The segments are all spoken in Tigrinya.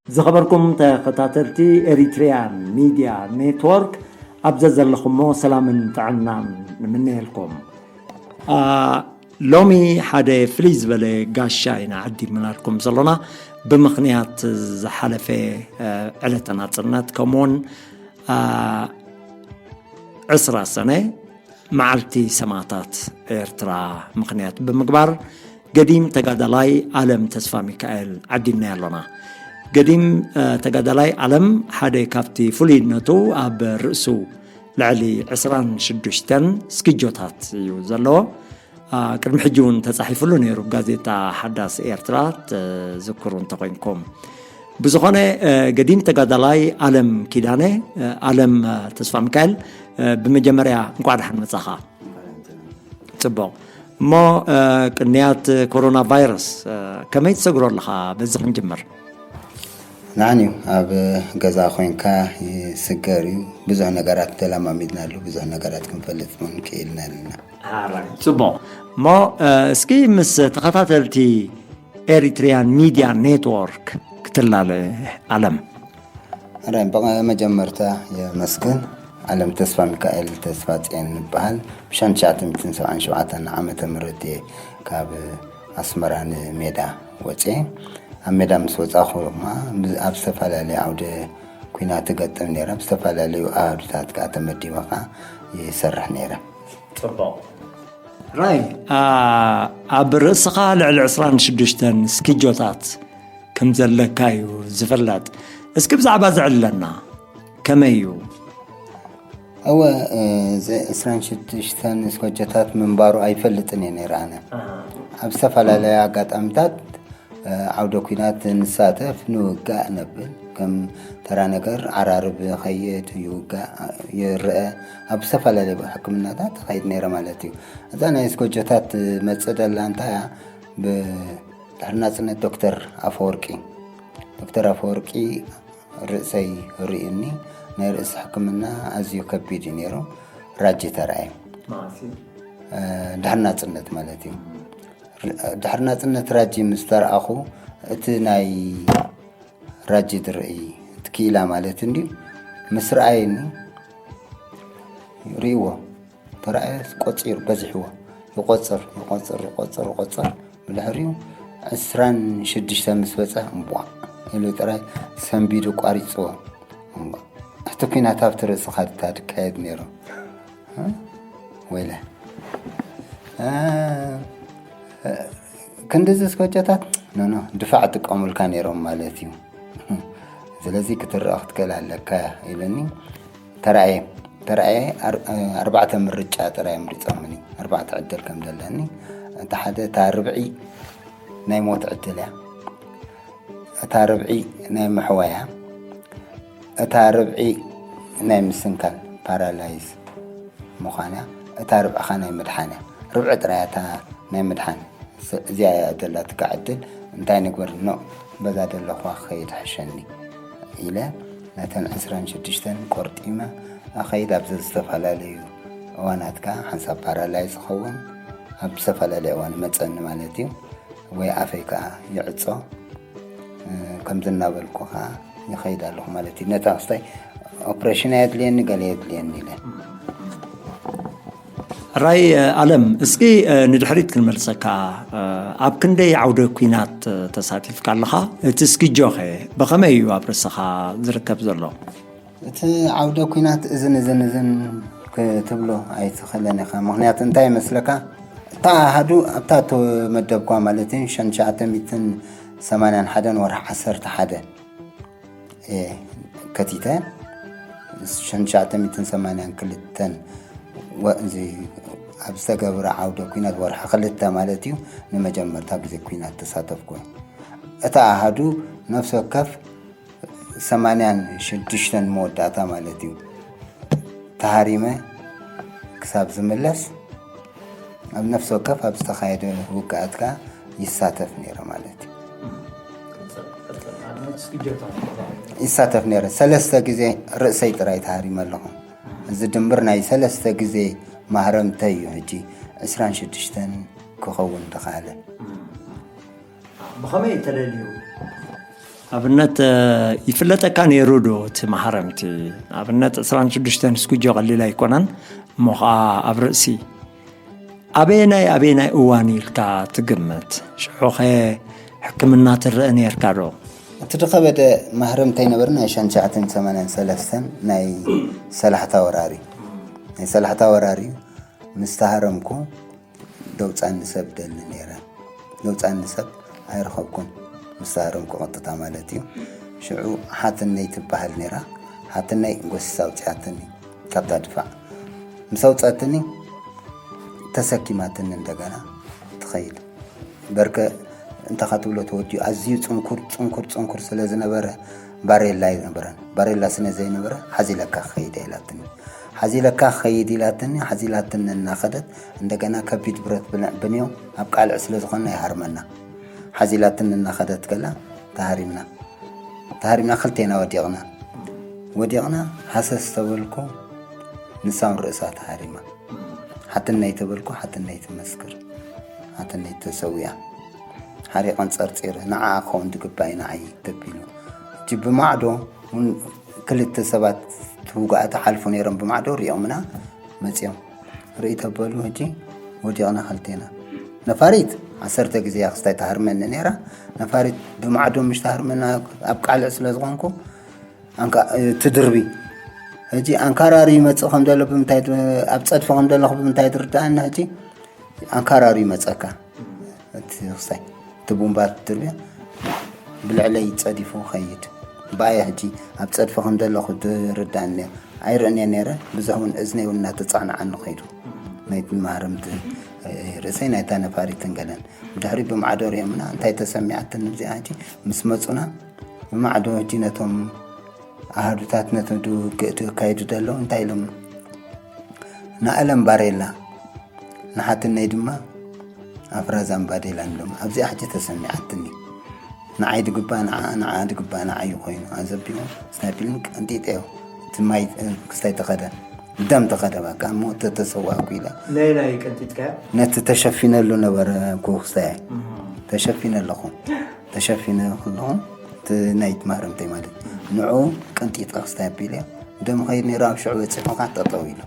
ዝኸበርኩም ተኸታተልቲ ኤሪትሪያን ሚድያ ኔትወርክ፣ ኣብ ዘዘለኹሞ ሰላምን ጥዕናን ንምነየልኩም። ሎሚ ሓደ ፍልይ ዝበለ ጋሻ ኢና ዓዲምናልኩም ዘሎና፣ ብምኽንያት ዝሓለፈ ዕለተ ናጽነት፣ ከምኡውን ዕስራ ሰነ መዓልቲ ሰማእታት ኤርትራ ምኽንያት ብምግባር፣ ገዲም ተጋዳላይ ኣለም ተስፋ ሚካኤል ዓዲምና ኣሎና። ገዲም ተጋዳላይ ኣለም ሓደ ካብቲ ፍሉይነቱ፣ ኣብ ርእሱ ልዕሊ ዕስራን ሽዱሽተን ስኪጆታት እዩ ዘለዎ። ቅድሚ ሕጂ እውን ተጻሒፉሉ ነይሩ፣ ጋዜጣ ሓዳስ ኤርትራ፣ ትዝክሩ እንተኾይንኩም። ብዝኾነ፣ ገዲም ተጋዳላይ ኣለም ኪዳነ፣ ኣለም ተስፋ ሚካኤል፣ ብመጀመርያ እንኳዕ ደሓን መጻኻ። ጽቡቕ። እሞ ቅንያት ኮሮና ቫይረስ ከመይ ትሰግሮ ኣለኻ? በዚ ክንጅምር። ንዓን እዩ ኣብ ገዛ ኮይንካ ይስገር እዩ። ብዙሕ ነገራት ተለማሚድናሉ፣ ብዙሕ ነገራት ክንፈልጥ እውን ክኢልና ኣለና። ጽቡቕ። እሞ እስኪ ምስ ተኸታተልቲ ኤሪትሪያን ሚድያ ኔትወርክ ክትላለ። ኣለም። ራይ ብመጀመርታ የመስግን። ኣለም ተስፋ ሚካኤል ተስፋ ጽዮን ንበሃል። ብሻን ትሽዓተ ሚእትን ሰብዓን ሸውዓተን ዓመተ ምህረት እየ ካብ ኣስመራ ንሜዳ ወፅየ። ኣብ ሜዳ ምስ ወፃኹ ድማ ኣብ ዝተፈላለዩ ዓውደ ኩናት ትገጥም ነይረ። ኣብ ዝተፈላለዩ ኣሃዱታት ከዓ ተመዲበ ከዓ ይሰርሕ ነይረ። ፅቡቕ። ራይ፣ ኣብ ርእስኻ ልዕሊ ዕስራን ሽዱሽተን ስኪጆታት ከም ዘለካ እዩ ዝፍለጥ። እስኪ ብዛዕባ ዝዕለና ከመይ እዩ? እወ፣ እዚ ዕስራን ሽዱሽተን ስኮጀታት ምንባሩ ኣይፈልጥን እየ ነይረ ኣነ። ኣብ ዝተፈላለያ ኣጋጣሚታት ዓውደ ኩናት ንሳተፍ፣ ንውጋእ ነብል። ከም ተራ ነገር ዓራርብ ኸይድ ይውጋእ ይረአ። ኣብ ዝተፈላለየ ሕክምናታት ኸይድ ነይረ ማለት እዩ። እዛ ናይ ስኮጀታት መፅእ ደላ እንታይ እያ? ብድሕሪ ናፅነት ዶክተር ኣፈወርቂ፣ ዶክተር ኣፈወርቂ ርእሰይ ርእዩኒ፣ ናይ ርእሲ ሕክምና ኣዝዩ ከቢድ እዩ ነይሩ። ራጂ ተራእየ። ድሕሪ ናፅነት ማለት እዩ። ድሕሪ ናፅነት ራጂ ምስ ተረኣኹ እቲ ናይ ራጂ ዝርኢ እቲ ክኢላ ማለት እንድዩ ምስ ረኣየኒ ርእይዎ ተራእየ ቆፂሩ በዚሕዎ ይቆፅር ይቆፅር ይቆፅር ይቆፅር ብድሕሪኡ ዕስራን ሽዱሽተ ምስ በፀ እምቧዕ ኢሉ ጥራይ ሰንቢዱ ቋሪፅዎ። እምቧዕ እቲ ኩናት ኣብቲ ርእስኻ ድታ ድካየድ ነይሩ። ወይለ ክንድዚ ስኮጨታት ኖኖ ድፋዕ ጥቀሙልካ ነይሮም ማለት እዩ። ስለዚ ክትረኣ ክትክእል ኣለካ ኢሉኒ። ተራእየ ተራእየ ኣርባዕተ ምርጫ ጥራይ ምሪፆምኒ። ኣርባዕተ ዕድል ከም ዘለኒ። እቲ ሓደ እታ ርብዒ ናይ ሞት ዕድል እያ። እታ ርብዒ ናይ ምሕዋያ፣ እታ ርብዒ ናይ ምስንካል ፓራላይዝ ምዃን እያ። እታ ርብዒ ኸ ናይ ምድሓን እያ። ርብዒ ጥራይ እያ እታ ናይ ምድሓን። እዚኣ እያ ዘላትካ ዕድል። እንታይ ንግበር? ኖ፣ በዛ ዘለኹዋ ክኸይድ ሕሸኒ ኢለ ነተን ዕስራን ሽዱሽተን ቆርጢመ ኣኸይድ። ኣብ ዝተፈላለዩ እዋናት ከኣ ሓንሳብ ፓራላይዝ ዝኸውን ኣብ ዝተፈላለዩ እዋን ይመፀኒ ማለት እዩ። ወይ ኣፈይ ከዓ ይዕፆ። ከምዚ እናበልኩ ከዓ ይኸይድ ኣለኹ ማለት እዩ። ነታ ክስታይ ኦፕሬሽን ኣየድልየኒ ገለ የድልየኒ ኢለ። ራይ ኣለም፣ እስኪ ንድሕሪት ክንመልሰካ። ኣብ ክንደይ ዓውደ ኩናት ተሳቲፍካ ኣለኻ? እቲ ስኪጆኸ ብኸመይ እዩ ኣብ ርእስኻ ዝርከብ ዘሎ? እቲ ዓውደ ኩናት እዝን እዝን እዝን ክትብሎ ኣይትኽእልን ኢኻ። ምኽንያቱ እንታይ ይመስለካ? እታ ኣሃዱ ኣብታ እተመደብኳ ማለት እዩ፣ ሸን ትሽዓተ ሚእትን ሰማንያን ሓደን ወርሒ ዓሰርተ ሓደ እየ ከቲተ። ሸን ትሽዓተ ሚእትን ሰማንያን ክልተን ወ-፣ እዚ ኣብ ዝተገብረ ዓውደ ኩናት ወርሒ ክልተ ማለት እዩ፣ ንመጀመርታ ግዜ ኩናት ተሳተፍኩ። እታ ኣሃዱ ነፍሲ ወከፍ ሰማንያን ሽዱሽተን መወዳእታ ማለት እዩ። ተሃሪመ ክሳብ ዝምለስ ኣብ ነፍሲ ወከፍ ኣብ ዝተኻየደ ውግኣት ከኣ ይሳተፍ ነይረ ማለት እዩ። ይሳተፍ ነይረ። ሰለስተ ግዜ ርእሰይ ጥራይ ተሃሪመ ኣለኹ። እዚ ድምር ናይ ሰለስተ ግዜ ማህረምተይ እዩ ሕጂ ዕስራን ሽዱሽተን ክኸውን ተኻለ። ብኸመይ ተደልዩ? ኣብነት ይፍለጠካ ነይሩ ዶ እቲ ማህረምቲ? ኣብነት ዕስራን ሽዱሽተን እስኩጆ ቀሊል ኣይኮነን እሞ ከዓ ኣብ ርእሲ ኣበየናይ ኣበየናይ እዋን ኢልካ ትግምት? ሽዑኸ ሕክምና ትረአ ነርካ ዶ? እቲ ድኸበደ ማህረምተይ ነበር ናይ ሸንሻዕትን ሰማንያን ሰለስተን ናይ ሰላሕታ ወራሪ ናይ ሰላሕታ ወራሪ ምስ ተሃረምኩ ደውፃኒ ሰብ ደሊ ነይረ። ደውፃኒ ሰብ ኣይረኸብኩን። ምስ ተሃረምኩ ቀጥታ ማለት እዩ። ሽዑ ሓትነይ ትበሃል ነይራ። ሓትነይ ጎሲሳ ኣውፅኣትኒ ካብታ ድፋዕ። ምስ ኣውፀኣትኒ ተሰኪማትኒ እንደገና ትኸይድ። በርከ እንተ ኻትብሎ ተወዲኡ ኣዝዩ ፅንኩር ፅንኩር ፅንኩር ስለ ዝነበረ ባሬላ ኣይነበረን። ባሬላ ስለ ዘይነበረ ሓዚለካ ክኸይድ ኢላትኒ። ሓዚለካ ክኸይድ ኢላትኒ። ሓዚላትኒ እናኸደት እንደገና ከቢድ ብረት ብንዮ ኣብ ቃልዕ ስለ ዝኾንና ይሃርመና። ሓዚላትኒ እናኸደት ከላ ተሃሪምና። ተሃሪምና ክልቴና ወዲቕና። ወዲቕና ሃሰስ ተበልኩ። ንሳውን ርእሳ ተሃሪማ። ሓትነይ ተበልኩ። ሓትነይ ትመስክር። ሓትነይ ተሰዊኣ። ሓሪቐን ፀርፂረ ንዓ ክኸውን ዝግባእ ንዓይ ተቢሉ። እቲ ብማዕዶ እውን ክልተ ሰባት ትውጋእ ተሓልፉ ነይሮም ብማዕዶ ሪኦምና መፂኦም ርኢ ተበሉ። ሕጂ ወዲቕና ክልቴና። ነፋሪት ዓሰርተ ግዜ እያ ክስታይ ተሃርመኒ ነይራ። ነፋሪት ብማዕዶ ምሽ ተሃርመና ኣብ ቃልዕ ስለ ዝኾንኩ ኣንካ ትድርቢ። ሕጂ ኣንካራሪ ይመፅእ ከም ዘሎ ብምንታይ ኣብ ፀድፊ ከም ዘለኹ ብምንታይ ትርዳእና? ሕጂ ኣንካራሪ ይመፀካ እቲ ክስታይ እቲ ቡምባ ትድርብያ ብልዕለይ ፀዲፉ ኸይድ ባየ ሕጂ ኣብ ፀድፊ ከም ዘለኹ ትርዳእኒ። ኣይርእንየ ነይረ። ብዙሕ እውን እዝነይ እውን እናተፃዕናዓኒ ኸይዱ። ናይቲ ማህረምቲ ርእሰይ ናይታ ነፋሪትን ገለን ብድሕሪ ብማዕዶ ሪኦምና እንታይ ተሰሚዓትን እዚኣ ሕጂ ምስ መፁና ብማዕዶ ሕጂ ነቶም ኣሃዱታት ነቶም ድውግእ ድካይዱ ደለዉ እንታይ ኢሎም ንኣለም ባሬላ ንሓትነይ ድማ ኣፍራዛን ባዴላን ኢሎም ኣብዚኣ ሕጂ ተሰሚዓትኒ። ንዓይ ድግባእ ንዓ ንዓ ድግባእ ንዓዩ ኮይኑ ኣዘቢዎም ስናይፕልን ቀንጢጠዮ። እቲ ማይ ክስታይ ተኸደ ደም ተኸደ በቃ እሞ ተተሰዋእኩ ኢለ ናይ ናይ ቀንጢጥካዮ ነቲ ተሸፊነሉ ነበረ እኮ ክስታይ ተሸፊነ ኣለኹ። ተሸፊነ ከለኹ እቲ ናይ ማህረምተይ ማለት ንዑ ቀንጢጠ ክስታይ ኣቢለ ደም ኸይድ ነይሩ ኣብ ሽዑ በፂሑ ከዓ ጠጠው ኢሉ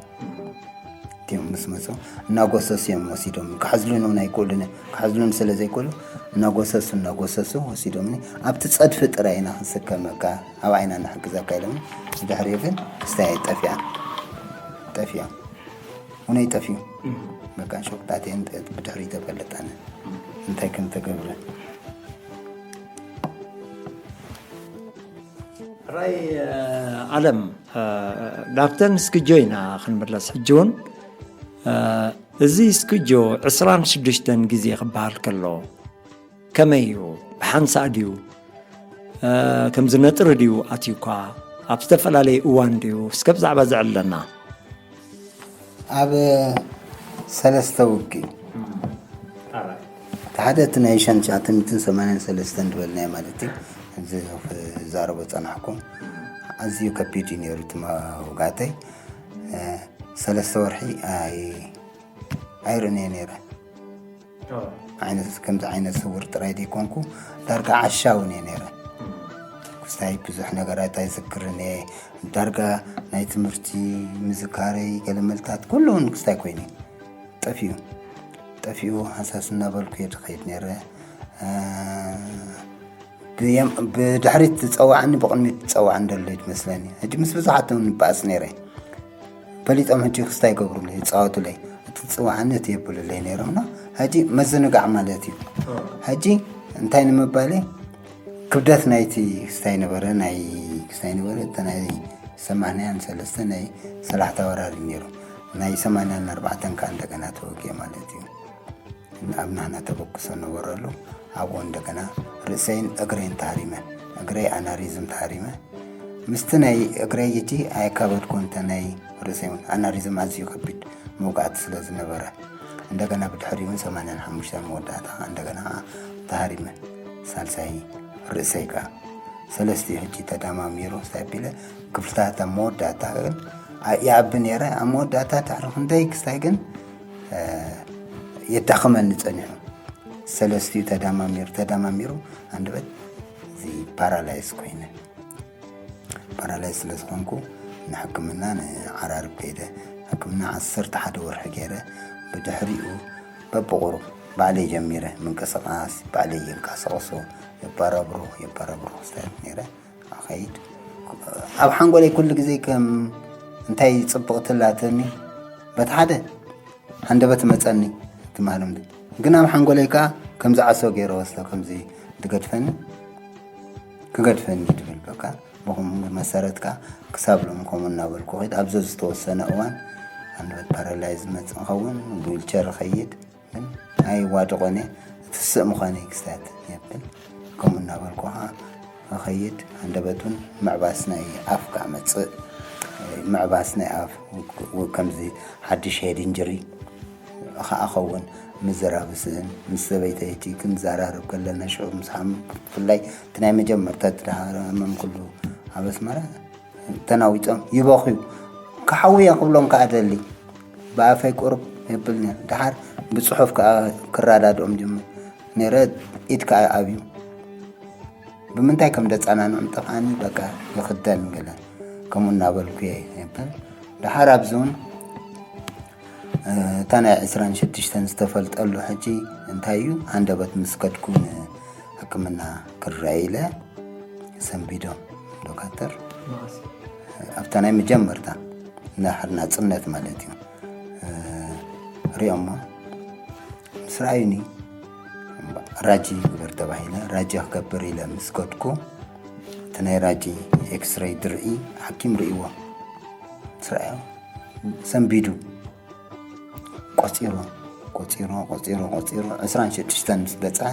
እቲኦም ምስ መፁ እናጎሰሱ እዮም ወሲዶም። ክሕዝሉኒ እውን ኣይክእሉን እዮም። ክሕዝሉኒ ስለ ዘይክእሉ እናጎሰሱ እናጎሰሱ ወሲዶምኒ። ኣብቲ ፀድፊ ጥራይ ኢና ክንስከመካ ኣብ ዓይና ንሕግዘካ ኢሎምኒ። ብድሕሪኡ ግን ክስታይ ጠፊኣ ጠፊኦም እውነይ ጠፊኡ በቃ ሾቅጣቴን ብድሕሪ ተፈለጣነ እንታይ ከም ተገብረ ራይ ኣለም ናብተን ስክጆ ኢና ክንምለስ ሕጂ እውን እዚ ስክጆ ዕስራን ሽዱሽተን ግዜ ክበሃል ከሎ ከመይ እዩ ብሓንሳእ ድዩ ከምዚ ነጥሪ ድዩ ኣትዩኳ ኣብ ዝተፈላለየ እዋን ድዩ እስከ ብዛዕባ ዘዕለና ኣብ ሰለስተ ውግእ እቲ ሓደ እቲ ናይ ሸንሻትን ሰማንያን ሰለስተን ዝበልናዮ ማለት እዩ። እዚ ክዛረቦ ጸናሕኩ። ኣዝዩ ከቢድ እዩ ነይሩ እቲ መውጋእተይ። ሰለስተ ወርሒ ኣይ ኣይርእንዮ ነይረ። ዓይነት ከምዚ ዓይነት ስውር ጥራይ ዘይኮንኩ ዳርጋ ዓሻ እውን እየ ነይረ። ክስታይ ብዙሕ ነገራት ኣይዝክርን እየ። ዳርጋ ናይ ትምህርቲ ምዝካረይ ገለመልታት ኩሉ እውን ክስታይ ኮይኑ እዩ ጠፊኡ። ጠፊኡ ሃሳስ እናበልኩ እየ ዝኸይድ ነይረ። ብድሕሪት ትፀዋዕኒ ብቕድሚት ትፀዋዕኒ ደሎ ትመስለኒ። ሕጂ ምስ ብዙሓት እውን ንበኣስ ነይረ። ፈሊጦም ሕጂ ክስታይ ይገብሩለይ ይፃወቱለይ እቲ ትፅዋዕኒ እቲ የብሉለይ ነይሮምና ሕጂ መዝንጋዕ ማለት እዩ። ሕጂ እንታይ ንምባል ክብደት ናይቲ ክስታይ ነበረ ናይ ክስታይ ነበረ እቲ ናይ ሰማንያን ሰለስተ ናይ ሰላሕታ ወራሪ ነይሩ ናይ ሰማንያን ኣርባዕተን ከዓ እንደገና ተወግየ ማለት እዩ። ኣብ ናህና ተበግሶ ነበረሉ ኣብኡ እንደገና ርእሰይን እግረይን ተሃሪመ እግረይ ኣናሪዝም ተሃሪመ ምስቲ ናይ እግረይ እጂ ኣየካበድኩ እንተ ናይ ርእሰይ እውን ኣናሪዝም ኣዝዩ ከቢድ መውጋእቲ ስለ ዝነበረ እንደገና ብድሕሪኡ እውን ሰማንያን ሓሙሽተን መወዳእታ ከዓ እንደገና ከዓ ተሃሪመ ሳልሳይ ርእሰይ ከዓ ሰለስቲኡ ሕጂ ተዳማሚሩ ስታቢለ ክፍልታት ኣብ መወዳእታ ግን ይኣቢ ነይረ። ኣብ መወዳእታ ድሕሪ ክንደይ ክስታይ ግን የዳኽመኒ ጸኒሑ። ሰለስቲኡ ተዳማሚሩ ተዳማሚሩ፣ ኣንደበት እዚ ፓራላይዝ ኮይነ። ፓራላይዝ ስለ ዝኾንኩ ንሕክምና ንዓራርብ ከይደ። ሕክምና ዓሰርተ ሓደ ወርሒ ገይረ። ብድሕሪኡ በብቑሩብ ባዕለይ ጀሚረ ምንቅስቓስ፣ ባዕለይ የንቀሳቕሶ፣ የባራብሮ የባራብሮ ክስታይ ነይረ። ኣኸይድ ኣብ ሓንጎለይ ኩሉ ግዜ ከም እንታይ ጽብቕቲ ላተኒ፣ በቲ ሓደ ሃንደበት መጸኒ ትማሎም፣ ግን ኣብ ሓንጎለይ ከኣ ከምዚ ዓሶ ገይረ ወስዶ ከምዚ ትገድፈኒ ክገድፈኒ ትብል። በቃ ብኹም መሰረት ከኣ ክሳብ ሎም ከምኡ እናበልኩ ኸይድ። ኣብዚ ዝተወሰነ እዋን ሃንደበት ፓራላይዝ መጽእ ኸውን፣ ዊልቸር ኸይድ። ግን ኣይዋድቖን እየ፣ እቲ ስእ ምዃነይ ክስታት የብል። ከምኡ እናበልኩ ኸዓ እኸይድ። ሃንደበት እውን ምዕባስ ናይ ኣፍ ከዓ መጽእ፣ ምዕባስ ናይ ኣፍ ከምዚ ሓድሽ ሄድ ኢንጅሪ ኸዓ ኸውን። ምዝራብ ስእን ምስ ሰበይተይቲ ክንዘራረብ ከለና ሽዑ ምስ ሓም ብፍላይ እቲ ናይ መጀመርታ እቲ ደሃረ ህመም ኩሉ ኣብ ኣስመራ ተናዊጾም ይበኽዩ። ክሓውየ ክብሎም ከኣ ደሊ ብኣፈይ ቁሩብ የብልኒ። ደሓር ብጽሑፍ ከኣ ክረዳድኦም ጅምር ነይረ። ኢድ ከኣ ኣብዩ ብምንታይ ከም ደጸናንዖም ጠፍኣኒ። በቃ ይኽደን ገለ ከምኡ እናበልኩ እየ የብል። ደሓር ኣብዚ እውን እታ ናይ ዕስራን ሽዱሽተን ዝተፈልጠሉ ሕጂ እንታይ እዩ? ሃንደበት ምስ ከድኩ ንሕክምና ክረኣይ ኢለ ሰንቢዶም ዶካተር ኣብታ ናይ መጀመርታ ናይ ናጽነት ማለት እዩ ሪኦሞ ምስ ረኣዩኒ ራጂ ግበር ተባሂለ ራጂ ክገብር ኢለ ምስ ከድኩ እቲ ናይ ራጂ ኤክስሬይ ድርኢ ሓኪም ርእይዎ ምስ ረኣዮ ሰንቢዱ ቆጺሩ ቆጺሩ ቆጺሩ ቆጺሩ ዕስራን ሽዱሽተን ምስ በጽሐ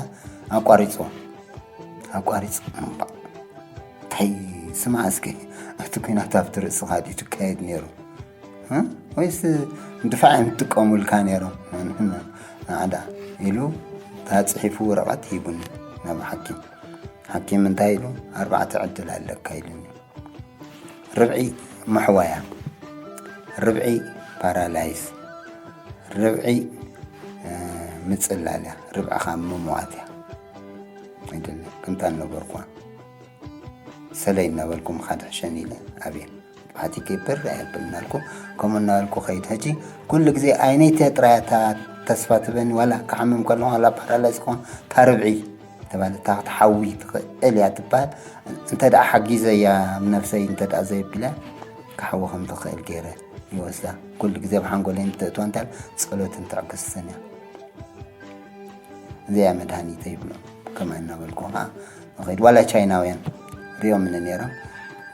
ኣቋሪጽዎ። ኣቋሪጽ እምባ እንታይ ስማ እስኪ እቲ ኲናት ኣብቲ ርእስኻ ድዩ ትካየድ ነይሩ እ? ወይስ ድፋዕ እዮም ትጥቀሙልካ ነይሮም? ንዓዳ ኢሉ እታ ጽሒፉ ወረቐት ሂቡኒ ናብ ሓኪም። ሓኪም እንታይ ኢሉ ኣርባዕተ ዕድል ኣለካ ኢሉኒ። ርብዒ መሕወያ፣ ርብዒ ፓራላይዝ፣ ርብዒ ምጽላል እያ፣ ርብዒ ካብ ምምዋት እያ። ኣይደለ ከምታ ነበርኩዋ ሰለይ እናበልኩም ሓደ ሕሸን ኢለ ኣብየ ብሓቲ ከይበር ኣየብልናልኩ። ከምኡ እናበልኩ ከይድ ሕጂ ኩሉ ግዜ ኣይነይቲ ጥራያታ ተስፋ ትበኒ ዋላ ክሓምም ከለኹ ዋላ ፓራላይዝ ክኾን እታ ርብዒ ተባለ እታ ክትሓዊ ትኽእል እያ ትበሃል። እንተ ደኣ ሓጊዘያ ንነፍሰይ እንተ ደኣ ዘየቢላ ክሓዊ ከም ትኽእል ገይረ ይወስዳ። ኩሉ ግዜ ኣብ ሓንጎለይ እንተእትዋ እንታይ ጸሎትን ትዕግስትን እያ። እዚኣ መድሃኒተ ይብሎ። ከማይ እናበልኩ ከዓ ንኸይድ ዋላ ቻይናውያን ሪኦምኒ ነይሮም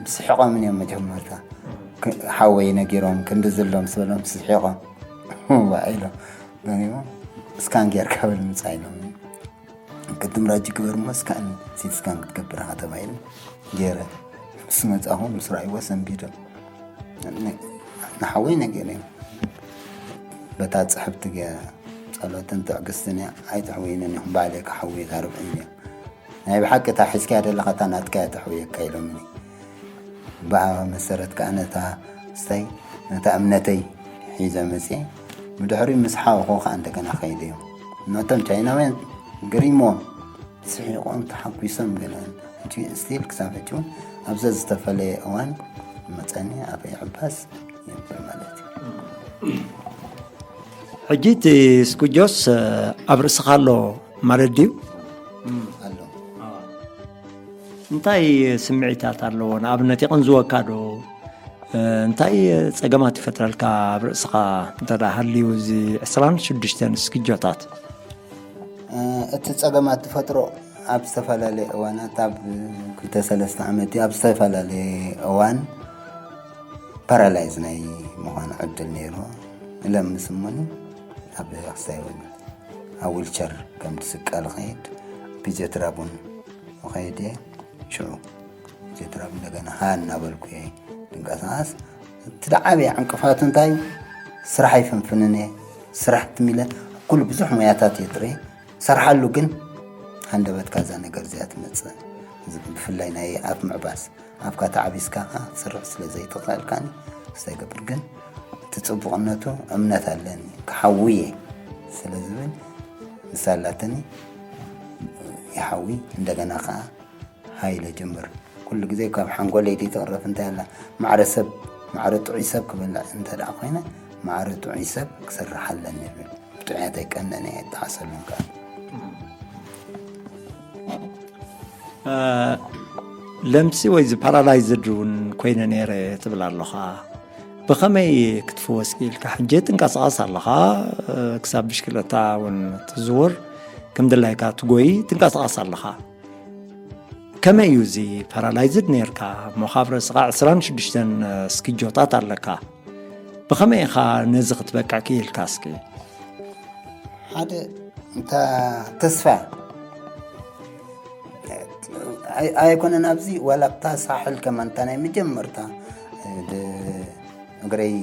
ብስሒቖምን እዮም መጀመርታ ሓወይ ነጊሮም ክንዲ ዝሎም ስበሎም ስሒቖም ኢሎም ገሪቦም እስካን ጌርካ በል ምፃ ኢሎም ቅድም ራጂ ግበር እሞ እስካን ሲቲ ስካን ክትገብር ኢኻ ተባሂሉ ገይረ ምስ መፃኹ ምስ ረኣይዎ ሰንቢዶም ንሓወይ ነገር እዮም በታ ፅሕፍቲ ገ ጸሎትን ትዕግስትን እያ ኣይተሕውይንን ኢኹም ባዕለይ ክሓውይ ታርብዒ እያ ናይ ብሓቂ እታ ሒዝካያ ዘለኻ እታ ናትካ እያ ተሕውየካ ኢሎምኒ ብኣ መሰረት ከዓ ነታ ስታይ ነታ እምነተይ ሒዘ መፅየ ብድሕሪ ምስ ሓወኹ ከዓ እንደገና ከይደ እዮም ነቶም ቻይናውያን ግሪሞም ስሒቖም ተሓጒሶም ገለን ሕጂ ስቲል ክሳብ ሕጂ እውን ኣብ ዘዝተፈለየ እዋን መፀኒ ኣፈይ ዕባስ ይብል ማለት እዩ። ሕጂ እቲ ስኩጆስ ኣብ ርእስኻ ኣሎ ማለት ድዩ? ኣሎ። እንታይ ስምዒታት ኣለዎ? ንኣብነት የቕንዝወካ ዶ? እንታይ ጸገማት ይፈጥረልካ ኣብ ርእስኻ እንተ ደኣ ሃልዩ እዚ ዕስራን ሽዱሽተን ስክጆታት? እቲ ጸገማት ትፈጥሮ ኣብ ዝተፈላለየ እዋናት ኣብ ክልተ ሰለስተ ዓመት ኣብ ዝተፈላለየ እዋን ፓራላይዝ ናይ ምዃን ዕድል ነይሩ። እለም ምስ እሞኒ ኣብ ክሳይ እውን ኣብ ዊልቸር ከም ትስቀል ኸይድ ፊዚዮትራቡን ኸይድ እየ ሽዑ ፊዚዮትራቡ እንደገና ሃ እናበልኩ እየ ድንቀሳቐስ። እቲ ደዓበየ ዕንቅፋቱ እንታይ እዩ? ስራሕ ኣይፍንፍንን እየ። ስራሕ ትም ኢለ ኩሉ ብዙሕ ሞያታት እየ ጥረ ሰርሓሉ ግን ሃንደበትካ እዛ ነገር እዚኣ ትመፅእ ብፍላይ ናይ ኣፍ ምዕባስ ኣፍካ ተዓቢስካ ክትስርሕ ስለ ዘይትኽእልካኒ ክስታይ ገብር ግን እቲ ጽቡቕነቱ እምነት ኣለኒ ክሓውየ ስለ ዝብል ንሳ ኣላትኒ ይሓዊ። እንደገና ከዓ ሃይለ ጅምር። ኩሉ ግዜ ካብ ሓንጎለይ ዘይትቕረፍ እንታይ ኣላ፣ ማዕረ ሰብ፣ ማዕረ ጥዑይ ሰብ ክበልዕ እንተ ደኣ ኮይነ፣ ማዕረ ጥዑይ ሰብ ክሰርሕ ኣለኒ ይብል። ብጥዑያት ኣይቀንእን እየ፣ ኣይጠዓሰሉን ከኣ። ለምሲ ወይ እዚ ፓራላይዝድ እውን ኮይነ ነይረ ትብል ኣለኻ። ብኸመይ ክትፍወስ ክኢልካ? ሕጂ ትንቀሳቐስ ኣለኻ፣ ክሳብ ብሽክለታ እውን ትዝውር፣ ከም ድላይካ ትጎይ ትንቀሳቐስ ኣለኻ። ከመይ እዩ እዚ ፓራላይዝድ ነይርካ እሞ ካብ ረስኻ ዕስራን ሽዱሽተን ስኪጆታት ኣለካ? ብኸመይ ኢኻ ነዚ ክትበቅዕ ክኢልካ እስኪ? ሓደ እንታ ተስፋ ኣይ- ኣይኮነን ኣብዚ ዋላ ኣብታ ሳሕል ከማን እታ ናይ መጀመርታ እ፣ ድ- እግረይ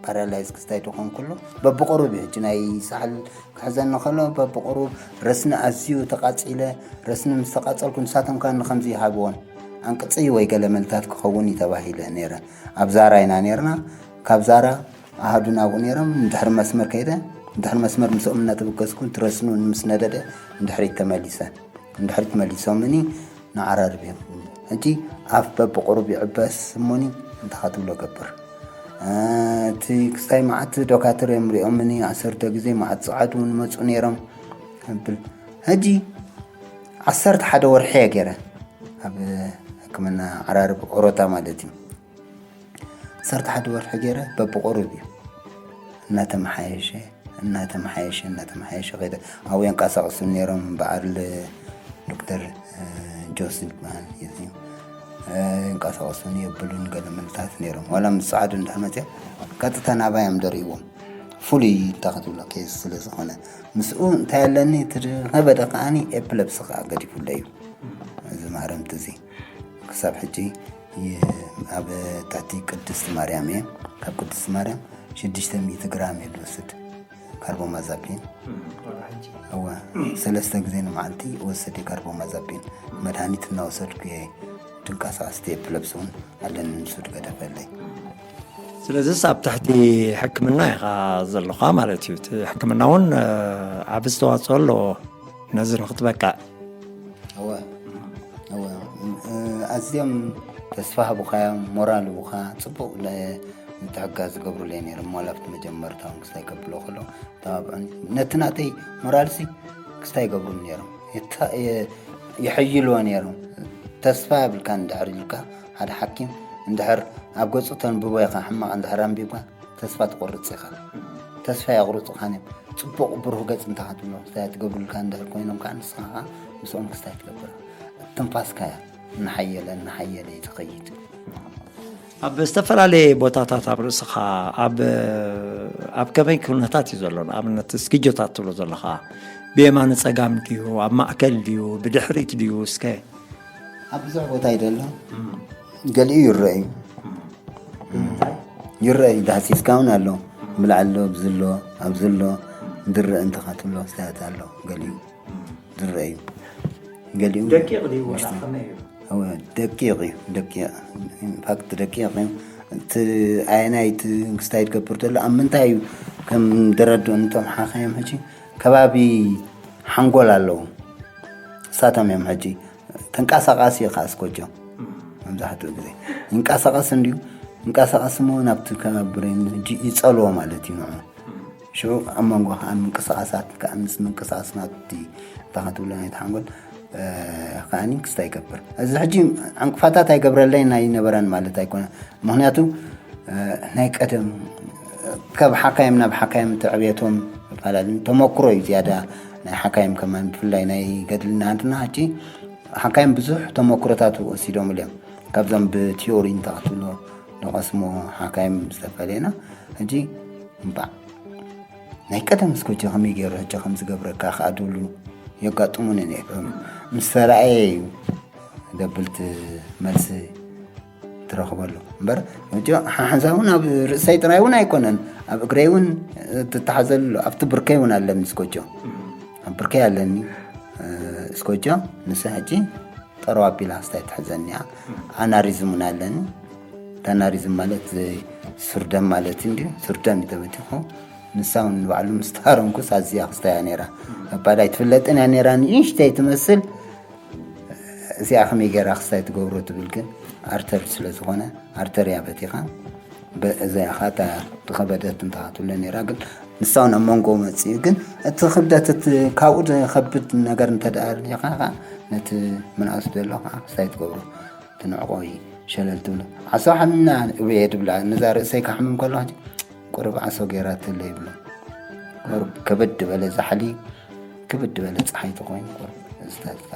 ፓራላይዝ ክስታይ ድኾን ኩሉ በብቁሩብ እዩ ሕጂ ናይ ሳሕል ክሕዘኒ ከሎ በብቁሩብ ረስኒ ኣዝዩ ተቃጺለ። ረስኒ ምስ ተቃጸልኩ ንሳቶም ከኣ ንከምዚ ይሃብዎን ኣንቅጺ ወይ ገለ መልታት ክኸውን እዩ ተባሂለ ነይረ። ኣብ ዛራ ኢና ነይርና። ካብ ዛራ ኣሃዱና ኣብኡ ነይሮም። ንድሕሪ መስመር ከይደ፣ ንድሕሪ መስመር ምስኦም እናተበገስኩ እቲ ረስኑ ምስ ነደደ ንድሕሪት ተመሊሰ። ንድሕሪት መሊሶምኒ ንዓራርብ እዮም። ሕጂ ኣፍ በብቁሩብ ይዕበስ እሞኒ እንታይ ትብሎ ገብር። እቲ ክስታይ መዓት ዶካትር እዮም ሪኦምኒ። ዓሰርተ ግዜ መዓት ጸዓዱ እውን መፁ ነይሮም ብል። ሕጂ ዓሰርተ ሓደ ወርሒ እየ ገይረ ኣብ ሕክምና ዓራርብ ኦሮታ ማለት እዩ። ዓሰርተ ሓደ ወርሒ ገይረ በብቁሩብ እዩ እናተመሓየሸ እናተመሓየሸ እናተመሓየሸ ከይደ። ኣብኡ የንቀሳቕሱ ነይሮም። በዓል ዶክተር ጆስ ዝበሃል እዩ። የንቀሳቕሱን የብሉን ገለ መልታት ነይሮም። ዋላ ምስ ጸዓዱ እንድሕር መፅኦም ቀጥታ ናባይ እዮም ደሪዎም። ፍሉይ እንታይ ክትብሎ ኬዝ ስለ ዝኾነ ምስኡ እንታይ ኣለኒ እቲ ዝኸበደ ከዓኒ ኤፕለፕሲ ከዓ ገዲፉለይ እዩ። እዚ ማህረምቲ እዚ ክሳብ ሕጂ ይ- ኣብ ትሕቲ ቅድስቲ ማርያም እየ። ካብ ቅድስቲ ማርያም ሽዱሽተ ሚእቲ ግራም እየ ዝወስድ ካርቦማዛፒን። እወ፣ ሰለስተ ግዜ ንመዓልቲ እወስድ እየ ካርቦማዛፒን። መድሃኒት እናወሰድኩ እየ ድንቀሳቐስቲ ኤፕለፕሲ እውን ኣለኒ ንሱ ድገደፈለይ። ስለዚስ ኣብ ትሕቲ ሕክምና ኢኻ ዘለኻ ማለት እዩ። እቲ ሕክምና እውን ዓብ ዝተዋፅኦ ኣለዎ ነዚ ንክትበቃዕ። እወ እወ፣ ኣዝዮም ተስፋ ህቡኻዮም፣ ሞራል ህቡኻ፣ ፅቡቅ ምትሕጋዝ ዝገብሩለይ ነይሮም። ዋላ ኣብቲ መጀመርታ እውን ክስታይ ከብሎ ከሎ ተባብዑን ነቲ ናተይ ሞራልሲ ክስታይ ይገብሩሉ ነይሮም። የታ- የ- የሐይልዎ ነይሮም። ተስፋ የብልካ እንድሕር ኢልካ ሓደ ሓኪም እንድሕር ኣብ ገፁ ተንብቦ ኢኻ ሕማቕ እንድሕር ኣንቢብካ ተስፋ ትቆርፅ ኢኻ። ተስፋ የቑርፁኻን እዮም። ፅቡቕ ብሩህ ገፅ እንተ ክትብሎ ክስታይ ትገብሩልካ እንድሕር ኮይኖም ከዓ ንስኻ ከዓ ምስኦም ክስታይ ትገብር። ትንፋስካ እያ እናሓየለ እናሓየለ እዩ ትኸይድ። ኣብ ዝተፈላለየ ቦታታት ኣብ ርእስኻ ኣብ ኣብ ከመይ ኩነታት እዩ ዘሎ? ንኣብነት እስኪጆታት ትብሎ ዘለኻ ብየማነ ጸጋም ድዩ? ኣብ ማእከል ድዩ? ብድሕሪት ድዩ? እስከ ኣብ ብዙሕ ቦታ እዩ ዘሎ። ገሊኡ ይረአ እዩ ይረአ እዩ። ዳህሲስካ እውን ኣሎ። ብላዕሊ ኣሎ፣ ኣብዚ ኣሎ፣ ኣብዚ ኣሎ። ዝረአ እንተ ክትብሎ ክስታያት ኣሎ። ገሊኡ ዝረአ እዩ። ገሊኡ ደቂቕ ድዩ ወላ ከመይ እዩ? እወ፣ ደቂቕ እዩ። ደቂቕ ኢንፋክት ደቂቕ እዩ። እቲ ኣየናይ እቲ ክስታይ ትገብር ዘሎ ኣብ ምንታይ እዩ ከም ደረድኡ ንቶም ሓኻዮም ሕጂ ከባቢ ሓንጎል ኣለዉ። እሳቶም እዮም ሕጂ ተንቀሳቃሲ እዩ ከዓ ስኮጆ መብዛሕትኡ ግዜ ይንቀሳቀስ እንድዩ። ይንቀሳቀስ እሞ ናብቲ ከባቢ ብሬን ሕጂ ይፀልዎ ማለት እዩ ንዑ። ሽዑ ኣብ መንጎ ከዓ ምንቅስቃሳት ከዓ ምስ ምንቅስቃስ ናብቲ እንታይ ክትብሎ ናይቲ ሓንጎል ከዓኒ ክስታ ይገብር። እዚ ሕጂ ዕንቅፋታት ኣይገብረለይን ኣይነበረን ማለት ኣይኮነ። ምክንያቱ ናይ ቀደም ካብ ሓካይም ናብ ሓካይም ትዕብየቶም ይፈላለ። ተመክሮ እዩ ዝያዳ ናይ ሓካይም ከማን ብፍላይ ናይ ገድልና ሃንትና ሕጂ ሓካይም ብዙሕ ተመክሮታት ወሲዶም እዮም። ካብዞም ብቲዮሪ እንተ ክትብሎ ንቐስሞ ሓካይም ዝተፈለየና ሕጂ እምባዕ ናይ ቀደም እስኮ ሕጂ ከመይ ገይሩ ሕጂ ከም ዝገብረካ ከዓ ድብሉ የጋጥሙኒ ነይሮም። ምስ ተረኣየ እዩ ደብልቲ መልሲ ትረኽበሉ እምበር ሕጂ ሓሓንሳ እውን ኣብ ርእሰይ ጥራይ እውን ኣይኮነን ኣብ እግረይ እውን ትተሓዘሉ ኣብቲ ብርከይ እውን ኣለኒ እስኮጆ ኣብ ብርከይ ኣለኒ እስኮጆ ንስ ሕጂ ጠረው ኣቢላ ክስታይ ትሕዘኒ እያ። ኣናሪዝም እውን ኣለኒ። እቲ ኣናሪዝም ማለት እዚ ሱርደም ማለት እንዲ ሱርደም እዩ ተበቲኹ። ንሳ እውን ንባዕሉ ምስ ተሃረምኩስ ኣዝያ ክስታይ እያ ነይራ። ኣባዳ ኣይትፍለጥን እያ ነይራ፣ ንእሽተይ ትመስል። እዚኣ ከመይ ገይራ ክስታይ ትገብሮ ትብል ግን ኣርተር ስለ ዝኾነ ኣርተር እያ በቲኻ። በ-፣ እዚኣ ኸዓ እታ ዝኸበደት እንተኻትብሎ ነይራ ግን ንሳ እውን ኣብ መንጎ መፅኡ ግን እቲ ክብደት እቲ ካብኡ ዝኸብድ ነገር እንተደኣ ሪኻ ኸዓ ነቲ ምንኣስ ዘሎ ኸዓ ክስታይ ትገብሮ። ትንዕቆ እዩ ሸለል ትብሎ። ዓሶ ሓሚምና እብየ ድብላ ነዛ ርእሰይ ክሓምም ከሎ ሕጂ ቁሩብ ዓሶ ገይራትለ ይብሎ። ቁሩብ ከበድ በለ ዛሕሊ፣ ከበድ በለ ፀሓይ ተኾይኑ ቁሩብ ዝታዝታ።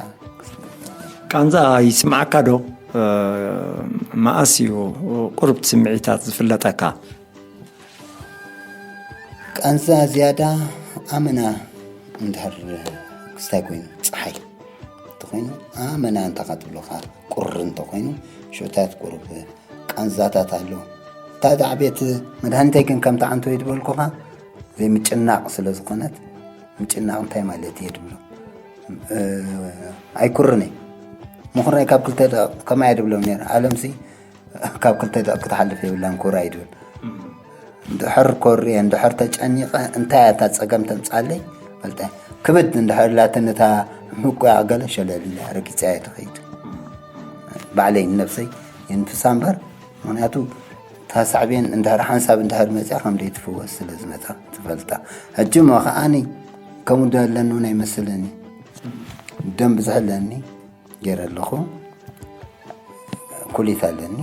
ቃንዛ ይስምዓካ ዶ? እ፣ መኣስ እዩ ቁሩብ ስምዒታት ዝፍለጠካ? ቃንዛ ዝያዳ ኣመና እንድሕር ክስታይ ኮይኑ፣ ፀሓይ እንተኾይኑ፣ ኣመና እንተ ኻትብሎኻ ቁሪ እንተኾይኑ፣ ሽዑታት ቁሩብ ቃንዛታት ኣሎ። እታ ዳዕቤት መድሃኒተይ ግን ከምቲ ዓንተወይ ዝበልኩኻ፣ ዘይምጭናቕ ስለ ዝኾነት፣ ምጭናቕ እንታይ ማለት እየ ድብሎ? እ፣ ኣይኩርንይ። ምኹራይ ካብ ክልተ ደቕ ከማይ ድብሎም ነይረ። ኣለምሲ ካብ ክልተ ደቕ ክትሓልፍ የብላን ኩራይ ድብል። እንድሕር ኮርየ፣ እንድሕር ተጨኒቐ፣ እንታይ እያ እታ ጸገም ተምጻለይ? ፈልጠ። ክብድ እንድሕር ላትን እታ ምቁያ ገለ ሸለል ኢለ ረጊጸያ እየ ተኸይድ። ባዕለይ ንነብሰይ የንፍሳ እምበር፣ ምኽንያቱ እታ ሳዕቤን እንድሕር ሓንሳብ እንድሕር መጽያ ከም ደይትፍወስ ስለ ዝመጻ ትፈልጣ። ሕጂ እሞ ከዓኒ ከምኡ ዶ ኣለኒ እውን ኣይመስለኒ። ደም ብዙሕ ኣለኒ፣ ገይረ ኣለኹ። ኩሊት ኣለኒ።